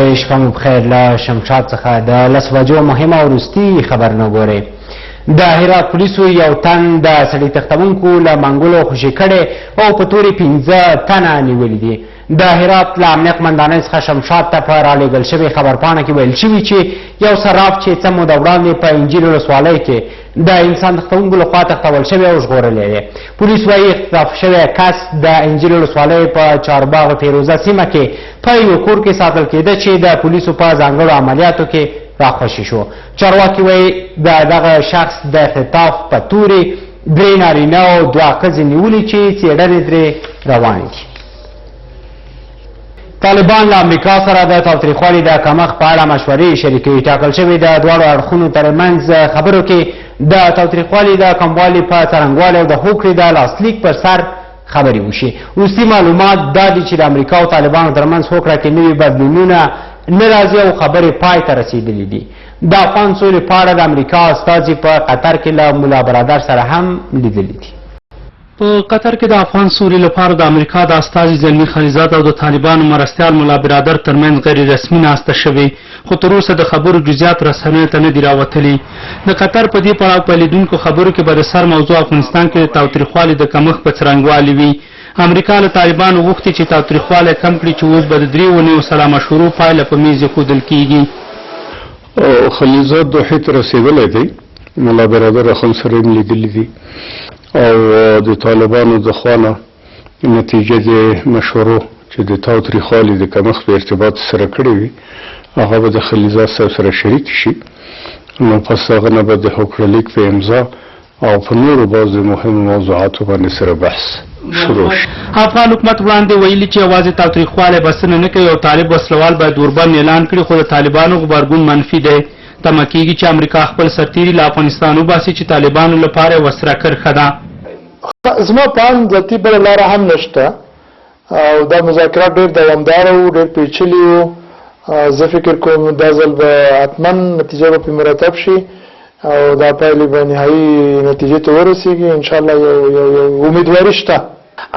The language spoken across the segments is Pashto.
ګورئ، شپه مو پخیر. له شمشاد څخه د 10 بجو مهمه وروستي خبرونه ګورئ. د هرات پولیسو یو تن د سړي تښتوونکو له منګولو خوشې کړی او په تورې 5 تنه نیولي دي. د هرات له امنیه قومندانۍ څخه شمشاد ته په رالیږل شوې خبرپاڼه کې ویل شوي چې یو صراف چې څه موده وړاندې په انجیل ولسوالۍ کې د انسان تښتوونکو لخوا تښتول شوی او ژغورلی دی. پولیس وایي اختطاف شوی کس د انجیل ولسوالۍ په چارباغ فیروزه سیمه کې په یو کور کې ساتل کېده چې د پولیسو په ځانګړو عملیاتو کې راخوشې شو. چارواکي وایي د دغه شخص د اختطاف په تورې 3 نارینه او 2 ښځې نیولي چې څېړنې ترې روانې دي. طالبان له امریکا سره د تاوتریخوالي د کمښت په اړه مشورې شریکوي. ټاکل شوې د دواړو اړخونو ترمنځ خبرو کې د تاوتریخوالي د کموالي په څرنګوالي او د هوکړې د لاسلیک پر سر خبرې وشي. وروستي معلومات دا دي چې د امریکا او طالبانو ترمنځ هوکړه کې نوي بدلونونه نه راځي او خبرې پای ته رسېدلې دي. د افغان سولې په اړه د امریکا استازي په قطر کې له ملا برادر سره هم لیدلي دي. په قطر کې د افغان سولې لپاره د امریکا د استازي زلمي خلیلزاد او د طالبانو مرستیال ملا برادر ترمنځ غیر رسمي ناسته شوې، خو تر اوسه د خبرو جزیات رسنیو ته نه دي راوتلي. د قطر په دې پړاو پیلېدونکو خبرو کې به د سر موضوع افغانستان کې د تاوتریخوالي د کمښت په څرنګوالي وي. امریکا له طالبانو غوښتي چې تاوتریخوالی کم کړي چې اوس به د 3 اونیو سلا مشورو پایله په میز ایښودل کیږي. خلیلزاد دوحې ته رسېدلی دی، ملا برادر اخوند سره یې لیدلي دي او د طالبانو د خوا نه نتیجه د مشورو چې د تاوتریخوالي د کمښت په ارتباط سره کړې وي هغه به د خلیلزاد صاحب سره شریک شي. نو پس هغه نه به د هوکړه لیک په امضا او په نورو بعضې مهمو موضوعاتو باندې سره بحث شروع شي. افغان حکومت وړاندې ویلي چې یوازې تاوتریخوالی بسنه نه کوي او طالب وسلوال باید اوربند اعلان کړي، خو د طالبانو غبرګون منفي دی. تمه کیږي چې امریکا خپل سرتیري له افغانستان وباسي چې طالبانو لپاره یوه سره کرښه ده. زما په اند ذاتي بله لاره هم نشته او دا مذاکرات ډېر دوامداره وو، ډېر پیچلي وو. زه فکر کوم دا ځل به حتما نتیجه به پرې مرتب شي او دا پایلې به نهایي نتیجې ته ورسیږي. انشاءالله یو یو یو امیدواري شته.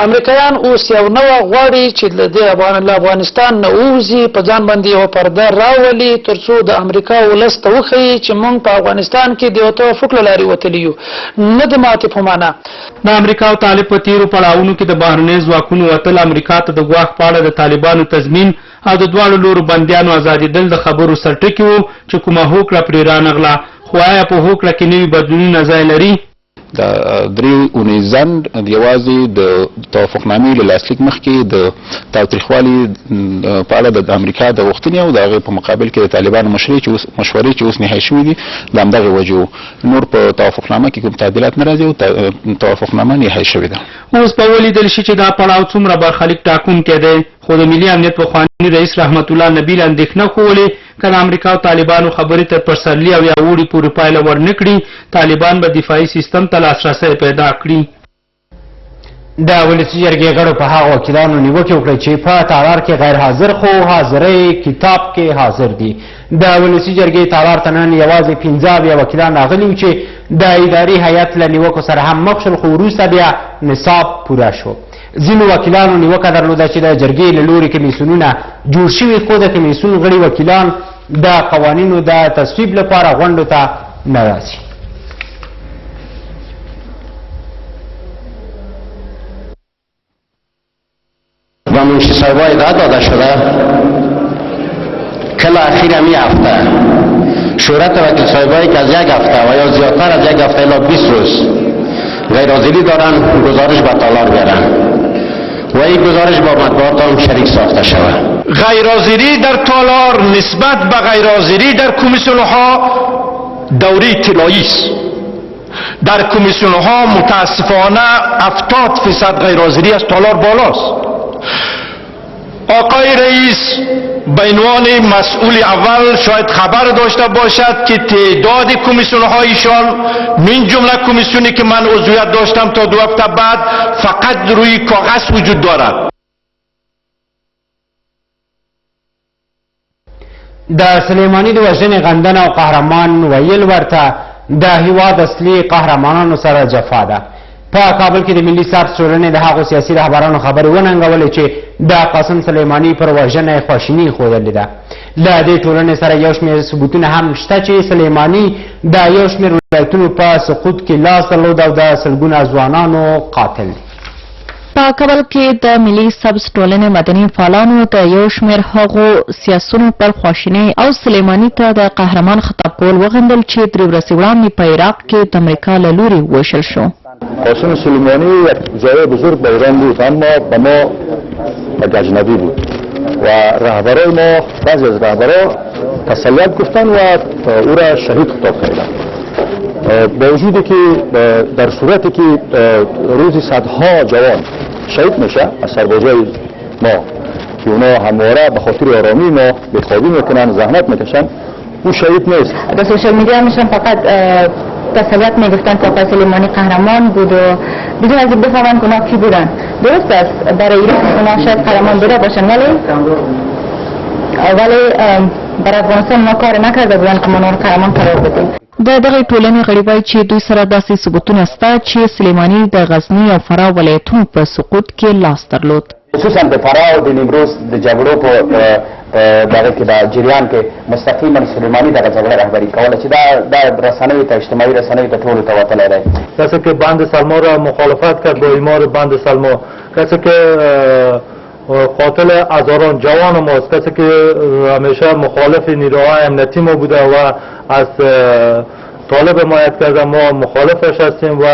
امریکایان اوس یو نوع غواړي چې له افغانستان نه ووځي، په ځان باندې یوه پرده راولي ترڅو د امریکا ولس ته وښیي چې موږ په افغانستان کې د یو توافق له لارې وتلي یو، نه د ماتې په معنا. د امریکا او طالب په تیرو پړاوونو کې د بهرنیو ځواکونو وتل، امریکا ته د ګواښ په اړه د طالبانو تضمین او د دواړو لورو بندیانو ازادېدل د خبرو سرټکي وو چې کومه هوکړه پرې رانغله. خو آیا په هوکړه کې نوي بدلونونه ځای لري؟ د 3 اونۍ ځنډ یوازې د توافقنامې له لاسلیک مخکې د تاوتریخوالي په اړه د امریکا د غوښتنې او د هغې په مقابل کې د طالبانو مشورې چې اوس نهایي شوې دي د همدغې وجې وو. نور په توافقنامه کې کوم تعدیلات نه راځي او توافقنامه نهایي شوې ده. اوس به ولیدل شي چې دا پړاو څومره برخلیک ټاکونکی دی، خو د ملي امنیت پخواني رئیس رحمت الله نبیل اندېښنه ښوولې که د امریکا او طالبانو خبرې تر پسرلي او یا اوړي پورې پایله ورنه کړي، طالبان به دفاعي سیستم ته لاسرسی پیدا کړي. د ولسي جرګې غړو په هغو وکیلانو نیوکې وکړې چې په تالار کې غیر حاضر خو حاضرۍ کتاب کې حاضر دي. د ولسي جرګې تالار ته نن یوازې 75 وکیلان راغلي وو چې د اداري هیئت له نیوکو سره هم مخ شول، خو وروسته بیا نصاب پوره شو. ځینو وکیلانو نیوکه درلوده چې د جرګې له لوري کمیسیونونه جوړ شوي، خو د کمیسیون غړي وکیلان د قوانینو د تصویب لپاره غونډو ته نه راځي. و منشی صاحبا ادعا داده شده کل اخیر همی هفته شورت وکیل صاحبایی که از یک هفته و یا زیادتر از یک هفته الی 20 روز غیر حاضری دارن گزارش به تالار بیارن و این گزارش با مطبوعات هم شریک ساخته شود. غیر حاضری در تالار نسبت به غیر حاضری در کمیسیون ها دوره طلایی است. در کمیسیون ها متاسفانه 70% غیر حاضری از تالار بالاست. آقای رئیس به عنوان مسئول اول شاید خبر داشته باشد که تعداد کمیسیون هایشان من جمله کمیسیونی که من عضویت داشتم تا 2 هفته بعد فقط روی کاغذ وجود دارد. د سلیماني د وژنې غندنه او قهرمان ویل ورته د هیواد اصلي قهرمانانو سره جفا ده. په کابل کې د ملي ثبت ټولنې د هغو سیاسي رهبرانو خبرې وننګولې چې د قاسم سلیماني پر وژنه یې خواشیني ښودلې ده. له دې ټولنې سره یو شمېر ثبوتونه هم شته چې سلیماني د یو شمېر ولایتونو په سقوط کې لاس درلود او د سلګونه ځوانانو قاتل دی. په کابل کې د ملي سبز ټولنې مدني فعالانو د یو شمېر هغو سیاسونو پر خواشینۍ او سلیماني ته د قهرمان خطاب کول وغندل چې درې ورځې وړاندې په عراق کې د امریکا له لوري ووژل شو. قاسم سلیمانی یک جای بزرگ به ایران بود، اما به ما یک اجنبی بود و رهبرای ما، بعضی از رهبرا تسلیت گفتن و او را شهید خطاب کردن، با وجودی که در صورتی که روزی صدها جوان شهید میشه از سربازای ما که اونا همواره به خاطر آرامی ما بیخوابی میکنن، زحمت میکشن، او شهید نیست. در social media میشن فقط تسلیت میگفتن که آقای سلیمانی قهرمان بود و بدون از اینکه بفهمن که اونا کی بودن. درست است، برای ایران اونا شاید قهرمان بوده باشن، ولی برای افغانستان ما کار نکرده بودن که ما اونا رو قهرمان قرار بدیم. د دغې ټولنې غړي وایي چې دوی سره داسې ثبوتونه شته چې سلیماني د غزني او فراه ولایتونو په سقوط کې لاس درلود. خصوصا د فراه او د نیمروز د جګړو په دغه کې د جریان کې مستقیما سلیماني دغه جګړه رهبري کوله چې دا رسنیو ته، اجتماعي رسنیو ته ټولو ته وتلی دی. کسی که بند سلما را مخالفت کرد با ایمار بند سلما، کسی که قاتل هزاران جوان ماست، کسی که همیشه مخالف نیروهای امنیتی ما بوده و از طالب حمایت کرده، ما مخالفش هستیم و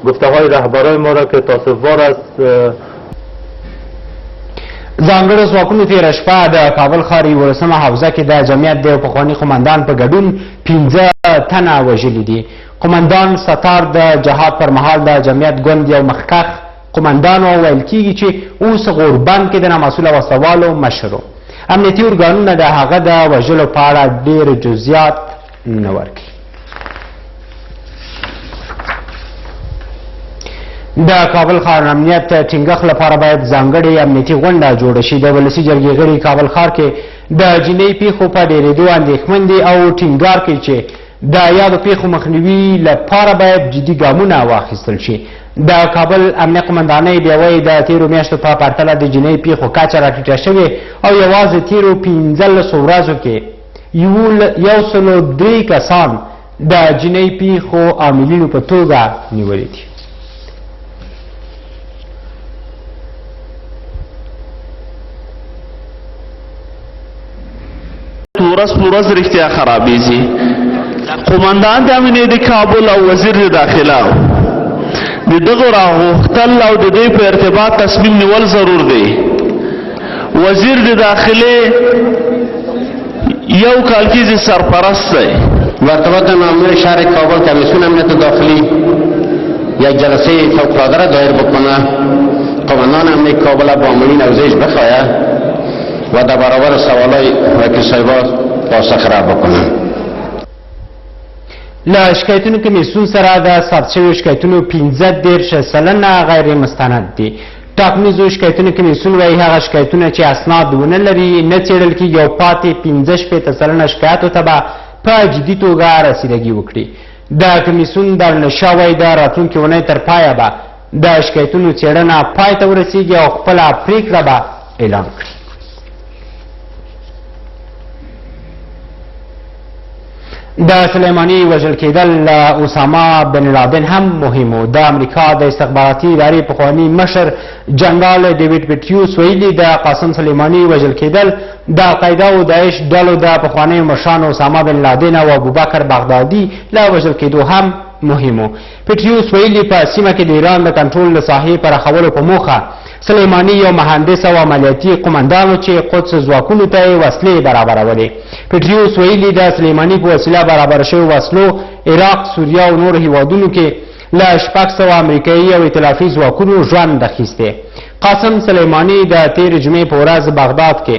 گفته های رهبرای ما را که تاسفبار است. ځانګړو ځواکونو تېره شپه د کابل ښار یولسمه حوزه کې د جمعیت د یو پخواني قومندان په ګډون 5 تنه وژلي دي. قومندان ستار د جهاد پر مهال د جمعیت ګوند یو مخکښ قومندان و، ویل کیږي چې اوس غوربند کې د نامسؤله وسلهوالو مشر و. امنیتي ارګانونه د هغه د وژلو په اړه ډېر جزئیات نه ورکوي. د کابل ښار امنیت ټینګښت لپاره باید ځانګړې امنیتي غونډه جوړه شي. د ولسي جرګې غړي کابل ښار کې د جنایي پیښو په ډېرېدو اندېښمن دي او ټینګار کوي چې د یادو پیښو مخنیوي لپاره باید جدي ګامونه واخیستل شي. د کابل امنیه قومندانۍ بیا وایي د تېرو میاشتو په پرتله د جنایي پیښو کچه راټیټه شوې او یوازې تېرو 15 ورځو کې 103 کسان د جنایي پیښو عاملینو په توګه نیولي دي. ورځ په ورځ رښتیا خرابېږي. قومندان د امنیې د کابل او وزیر د داخله د دغو راغوښتل او د دوی په ارتباط تصمیم نیول ضرور دی. وزیر د داخلې یو کال کېږي سرپرست دی. و ارتباط مامور شهر کابل کمیسیون امنیت داخلی یک جلسه فوق‌العاده را دایر بکنه، قومندان امنیت کابل با عاملین اوضاعش بخواهه و در برابر سوالای وکیل صاحبا پاسخ را بکنه. له شکایتونو کمیسیون سره د ثبت شویو شکایتونو 35% غیر مستند دي. ټاکنیزو شکایتونو کمیسیون وایي هغه شکایتونه چې اسناد ونه لري نه څېړل کېږي او پاتې 65% شکایاتو ته به په جدي توګه رسیدګي وکړي. د کمیسیون دارالانشا وایي د راتلونکې اونۍ تر پایه به د شکایتونو څېړنه پای ته ورسیږي او خپله پرېکړه به اعلان کړي. د سلیماني وژل کېدل له اسامه بن لادن هم مهم و. د امریکا د استخباراتي ادارې پخواني مشر جنرال ډیویډ پټریوس ویلي د قاسم سلیماني وژل کېدل د القاعده او داعش ډلو د پخوانیو مشرانو اسامه بن لادن او ابوبکر بغدادي له وژل کېدو هم مهم و. پټریوس ویلي په سیمه کې د ایران د کنټرول د ساحې پراخولو په موخه سلیماني یو مهندس او عملیاتي قومندان و چې قدس ځواکونو ته یې وسلې برابرولې. پټریوس ویلي د سلیماني په وسیله برابر شویو وسلو عراق، سوریه او نورو هیوادونو کې له 600 امریکایي او ائتلافي ځواکونو ژوند اخیستی. قاسم سلیماني د تېرې جمعې په ورځ بغداد کې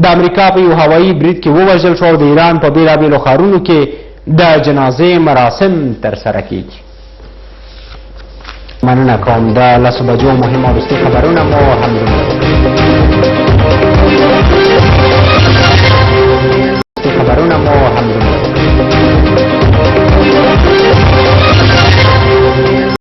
د امریکا په یو هوایي برید کې ووژل شو او د ایران په بېلابېلو ښارونو کې د جنازې مراسم ترسره کیږي. مننه کوم. د 10 بجو مهم او وروستي خبرونه مو همدومره خبرونه مو همدومره.